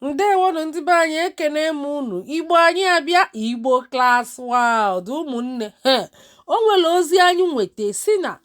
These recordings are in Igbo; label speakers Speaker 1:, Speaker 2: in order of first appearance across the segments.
Speaker 1: Ndewonụ ndị be anyị, ekene m unu. Igbo anyị abịa, Igbo Class World. Ụmụnne, he, o nwere ozi anyị nweta si na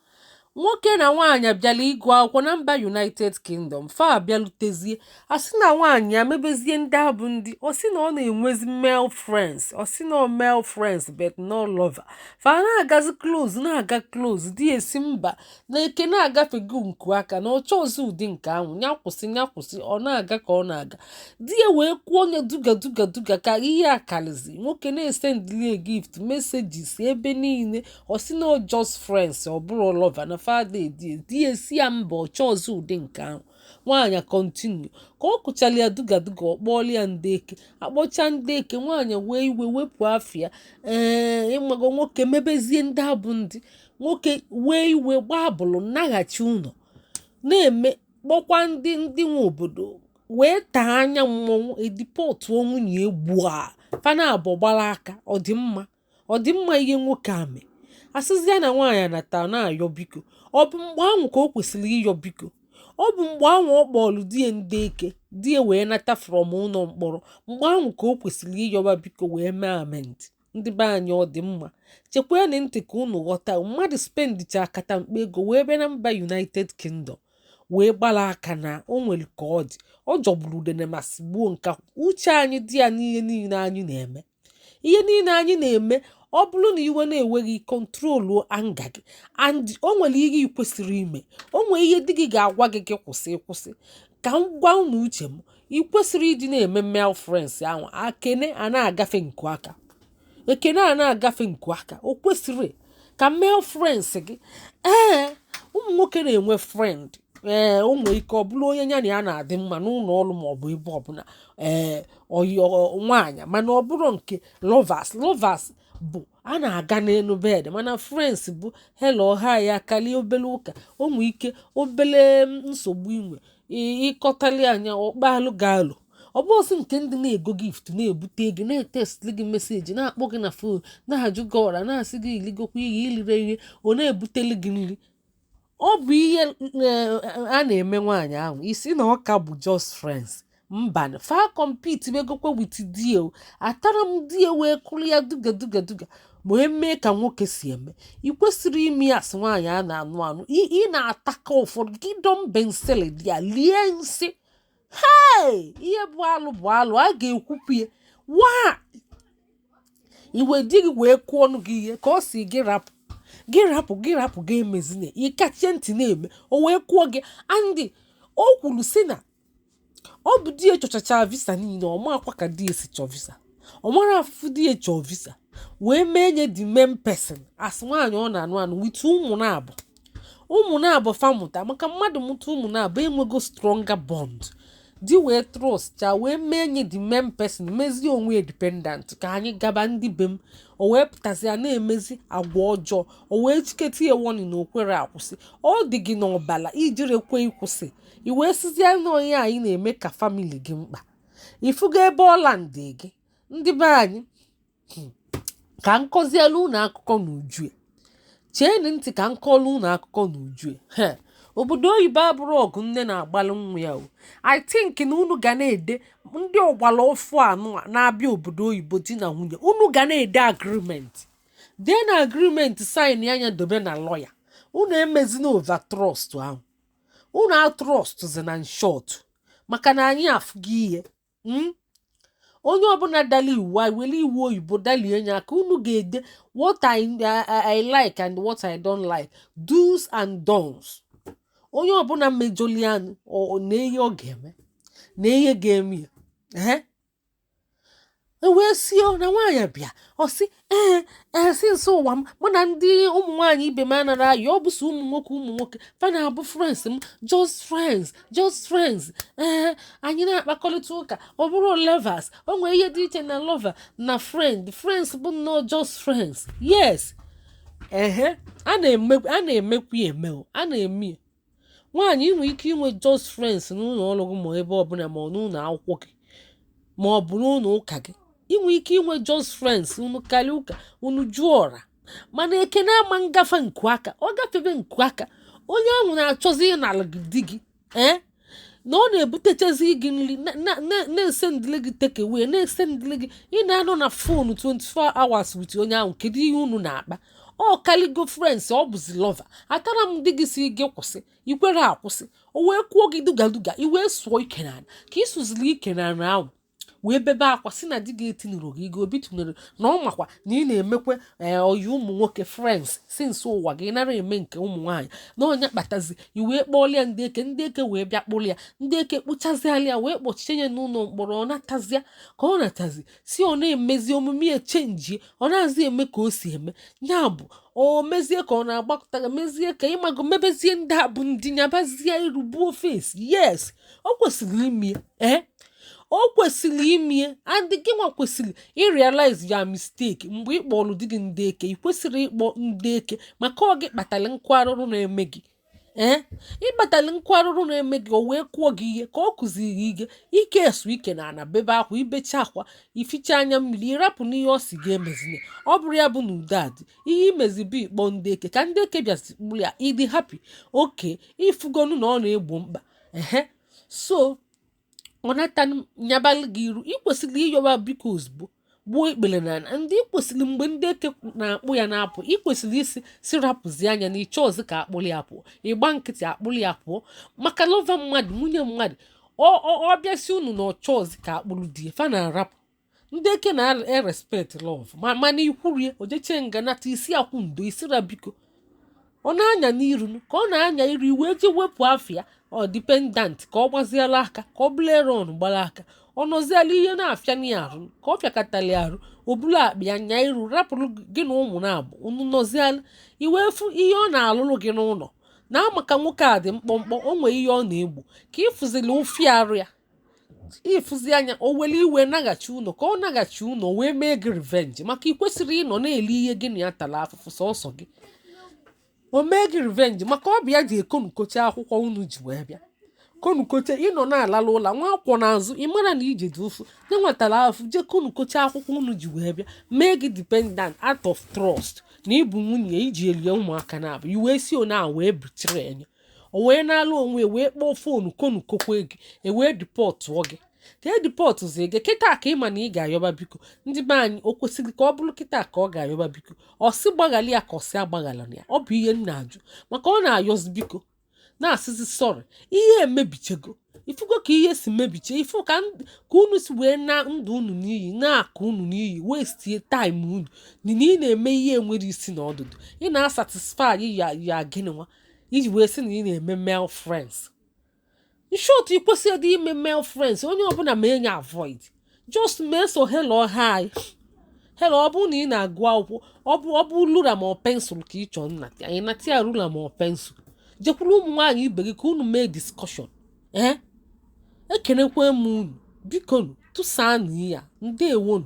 Speaker 1: nwoke na nwaanyị abịala ịgụ akwụkwọ na mba United Kingdom. Fa abịalutezie, a sị na nwaanyị ya mebezie ndị abụ ndị ọ sị na ọ na-enwezi male friends. Ọ sị na ọ male friends but no lover. Fa na-agazi close, na-aga close. Di esi mba na eke na-agafego nku aka na ọchọ ọzọ ụdị nke ahụ, ya kwụsị, ya kwụsị. Ọ na-aga ka ọ na-aga, di ya wee kwuo onye duga duga duga ka ihe akalizi. Nwoke na-esendili gift messages ebe niile. Ọ sị na just friends, ọ bụrụ lover na fada edi. Di ya esi ya mba, ọchọ ọzọ ụdị nke ahụ. Nwaanyị continue ka ọ kụchala ya duga duga, ọ kpọọla ya ndị eke, akpọcha ndị eke. Nwaanyị wee iwe wepụ afịa. Ee, ịmago nwoke mebezie ndị abụ ndị nwoke wee iwe gbaa bụlụ nnaghachi ụlọ na-eme, kpọkwa ndị nwe obodo wee taa anya mmọnwụ edeportuo nwunye egbu a. Fana abụọ gbara aka. Ọ dị mma, ọ dị mma ihe nwoke a mee. Asịzịa na nwaanyị nata na-ayọ biko. Ọ bụ mgbe ahụ ka o kwesịrị ịyọ biko? Ọ bụ mgbe ahụ ọ kpọrọ di ya ndị eke, di ya wee nata from ụlọ mkpọrọ, mgbe ahụ ka o kwesịrị ịyọba biko wee mee amend? Ndị be anyị, ọ dị mma? Chekwanụ ntị ka unu ghọta. Mmadụ spendicha akata mkpa ego wee bịa na mba United Kingdom wee gbara aka na o nwere ka ọ dị, ọ jọgburu udene ma sigbuo nka. Uche anyị dị ya n'ihe niile anyị na-eme, ihe niile anyị na-eme. Ọ bụrụ na iwe na-enweghị, control anger gị. And o nwere ihe ị kwesịrị ime, o nwere ihe di gị ga-agwa gị, gị kwụsị, kwụsị. Ka m gwa unu uche m, ị kwesịrị ịdị na-eme male friends ahụ. Akene a na-agafe nku aka, ekene a na-agafe nku aka, o kwesịrị ka male friends gị. Ee, ụmụ nwoke na-enwe friend. Ee, o nwere ike ọ bụrụ onye ya na ya na-adị mma n'ụlọ ọrụ maọbụ ebe ọbụla, ee, oyi nwaanyị, mana ọ bụrụ nke lovers. Lovers bụ a na-aga n'elu bed, mana friends bụ hello, hi, ya kalie obele ụka. O nwee ike obele nsogbu inwe, ịkọtali anya ọkpalụ galụ. Ọ bụ osi nke ndị na-ego gift, na-ebute ego, na-etextili gị message, na-akpọ gị na phone, na-ajụ gị ọra, na-asị gị iligokwa ihe, ilire ihe, ọ na-ebuteli gị nri. Ọ bụ ihe a na-eme nwaanyị ahụ isi na ọ ka bụ just friends. Mba, fa compete begokwa with die o. Atara m die wee kụrụ ya duga duga duga ma emee ka nwoke si eme. Ị kwesịrị ime ya asị nwaanyị a na-anụ anụ. Ị na-ataka ụfọdụ gidom bensili dị ya lie nsị. Hei, ihe bụ alụ bụ alụ, a ga-ekwupụ ya. Wa iwe di gị wee kụọ ọnụ gị ihe ka ọ si gị rapụ, gị rapụ, gị rapụ, gị emezina. Ịkachie ntị na-eme, o wee kụọ gị. Andị o kwuru si na ọ bụ di ya chọchacha visa niile. Ọ makwa ka di ya si chọọ visa, ọ mara afụfụ di ya chọọ visa wee mee nye the main person as nwaanyị ọ na-anụ anụ with ụmụ na-abụ, ụmụ na-abụ famụta. Maka mmadụ mụta ụmụ na-abụ, enwego stronger bond. Di wee trust cha wee mee nye the main person, mezie onwe ya dependent ka anyị gaba ndị be m. O wee pụtazi ya na-emezi agwa ọjọọ. O wee chiketa ya warning na okwere akwụsị. Ọ dị gị n'ọbala ijiri ekwe ịkwụsị. I wee sizie na onye anyị na-eme ka family gị mkpa ifugo ebe ọla ndị gị. Ndị be anyị, ka nkọzielu unu akụkọ n'uju. Cheenụ ntị ka nkọlu unu akụkọ n'uju. He, obodo oyibo abụrụ ọgụ nne na-agbalụ nwa ya o. I think na unu ga na-ede, ndị ọgbara ọfụ anụ a na-abịa obodo oyibo, di na nwunye, unu ga na-ede agreement. Dee na agreement, sign anya, dobe na lawyer. Unu emezina over trust ahụ, unu atrustzi na short, maka na anyị afụgo ihe. Onye ọbụla dala iwu anyị were iwu oyibo dalie nye aka. Unu ga-ede what I like and what I don't like, do's and don'ts. Onye ọbụla mejọli anụ na ihe ọ ga-eme na ihe ga-eme ya. Ehe, e wee sie na nwaanyị bịa, ọ sị ee ee, si nso ụwa m, mụ na ndị ụmụ nwaanyị ibe m anara ayị. Ọ bụ so ụmụ nwoke, ụmụ nwoke fa na-abụ friends m, just friends, just friends. Ee, anyị na-akpakọrịta ụka, ọ bụrụ lovers. O nwere ihe dị iche na lover na friend. Friends bụ nnọọ just friends. Yes, ehe, a na-eme, a na-emekwa ya eme o, a na-eme ya. Nwaanyị, ị nwere ike inwe just friends n'ụlọ ọrụ gị ma ebe ọbụla, ma ọ n'ụlọ akwụkwọ gị, ma ọ bụ n'ụlọ ụka gị. Ị nwere ike inwe just friends, unu karịa ụka, unu jụọ ọra. Mana ekene ama ngafe nku aka. Ọ gafebe nku aka, onye ahụ na-achọzi ịnara gị di gị. Ee, Na ọ na-ebutechezi gị nri, na-esendịrị gị takeaway, na-esendịrị gị. Ị na-anọ na phone 24 hours with onye ahụ. Kedu ihe unu na-akpa? Ọ kaligo friends, ọ bụzi lover. Atara m di gị si gị kwụsị, ikwere akwụsị. O wee kwuo gị duga duga, i wee sụọ ike n'ala. Ka ị sụziri ike n'ala ahụ wee bebe akwa, si na di gị etinụrụ gị ego, obi tụnyere na ọ makwa na ị na-emekwe ee oyi ụmụ nwoke friends since ụwa gị nara eme nke ụmụ nwaanyị, na ọnya kpatazi i wee kpọọlịa ndị eke. Ndị eke wee bịa kpụrụ ya. Ndị eke kpụchaziala ya wee kpọchie ya n'ụlọ mkpọrọ. Ọ natazịa, ka ọ natazi, si ọ na-emezi omume ya chenjie, ọ na-azị eme ka o si eme ya bụ o mezie ka ọ na-agbakọta ya, mezie ka ịmago mebezie ndị a bụ ndị nyabazie iru buo face. Yes, o kwesịrị ime, ee, o kwesịrị imie. And gị nwa kwesịrị ịrealize ya mistake mgbe ị kpọrọ di gị ndị eke. Ị kwesịrị ịkpọ ndị eke maka ọ gị kpatara nkụ arụrụ na-eme gị. Ee, ịkpatara nkụ arụrụ na-eme gị. O wee kụọ gị ihe ka ọ kụziri gị ike esu ike na ana bebe akwa, ibecha akwa, ificha anya mmiri, ịrapụ n'ihe ọ si gị emezina. Ọ bụrụ ya bụ na udo adị ihe imezi bụ ịkpọ ndị eke, ka ndị eke bịazi kpụrụ ya, ịdị happy oke ifugonu na ọ na-egbo mkpa. Ehe, so ọ nata nyabalị gị iru, ị kwesịrị ịyọba biko ozugbo, gbuo ikpere n'ala. Ndị ị kwesịrị, mgbe ndị eke na-akpụ ya na-apụ, ị kwesịrị isi si rapụzi anya na ịchọ ọzọ ka akpụrụ ya pụọ. Ịgba nkịtị, akpụrụ ya pụọ maka lover mmadụ, nwunye mmadụ. Ọ bịasị unu na ọchọ ọzọ ka akpụrụ di ya, fa na-arapụ. Ndị eke na-erespect love. Ma mana ikwurie ojeche nga nata isi akwụ ndo isira biko. Ọ na-anya n'iru ka ọ na-anya iru iwe je wepụ afịa ọ dependant ka ọ gbaziela aka, ka ọ bụla eron gbara aka. Ọ nọziala ihe na-afịa ya arụ ka ọ fịakọtara arụ, o bulu akpa ya nya iru, rapụrụ gị na ụmụ na-abụ unu nọziala iwe fụ ihe ọ na-alụrụ gị n'ụlọ. Na maka nwoke a dị mkpọmkpọ, o nwee ihe ọ na-egbu ka ịfụzili ụfị arụ ya, ịfụzi anya. O were iwe naghachi ụlọ, ka ọ naghachi ụlọ wee mee gị revenge, maka ị kwesịrị ịnọ na-eli ihe gị na ya tara afụfụ sọsọ gị. O mee gị revenge maka ọ bụ ya ji ekonukoche akwụkwọ unu ji wee bịa konukoche. Ịnọ na-alala ụla nwa akwọ n'azụ, ị mara na ije dị ụfụ nye nwetara afụ jee konukoche akwụkwọ unu ji wee bịa mee gị dependent out of trust na ịbụ nwunye iji elie ụmụaka na-abụ. Iwee si one a wee bichiri enye, o wee na-alụ onwe, wee kpọọ phone konukokwe gị, ewee deportụọ gị. Ka e deportụzie gị kịta, ka ị ma na ị ga-ayọba biko. Ndị be anyị, o kwesịrị ka ọ bụrụ kịta ka ọ ga-ayọba biko, ọ sị gbaghalị ya, ka ọ sị agbaghala ya? Ọ bụ ihe m na-ajụ, maka ọ na-ayọzi biko, na-asịzi sorry. Ihe emebichego. Ifugo ka ihe si mebiche, ifu ka unu si wee na ndụ unu n'iyi, na-akụ unu n'iyi, wastie time unu na ị na-eme ihe enwere isi na ọdụdụ. Ị na-asatisfy ya ya gịnị nwa iji wee sị na ị na-eme male friends? In short, ị kwesịrị ịdị ime male friends. Onye ọbụla ma enye avoid, just mee so hello, hi, hello. Ọ bụrụ na ị na-agụ akwụkwọ, ọ bụ ruler ma ọ pencil ka ị chọọ nnata, anyị nata ya ruler ma ọ pencil. Jekwuru ụmụ nwaanyị ibe gị ka unu mee discussion. Ee, ekenekwe m unu. Bikonu, tụsaanụ ya. Ndewonu.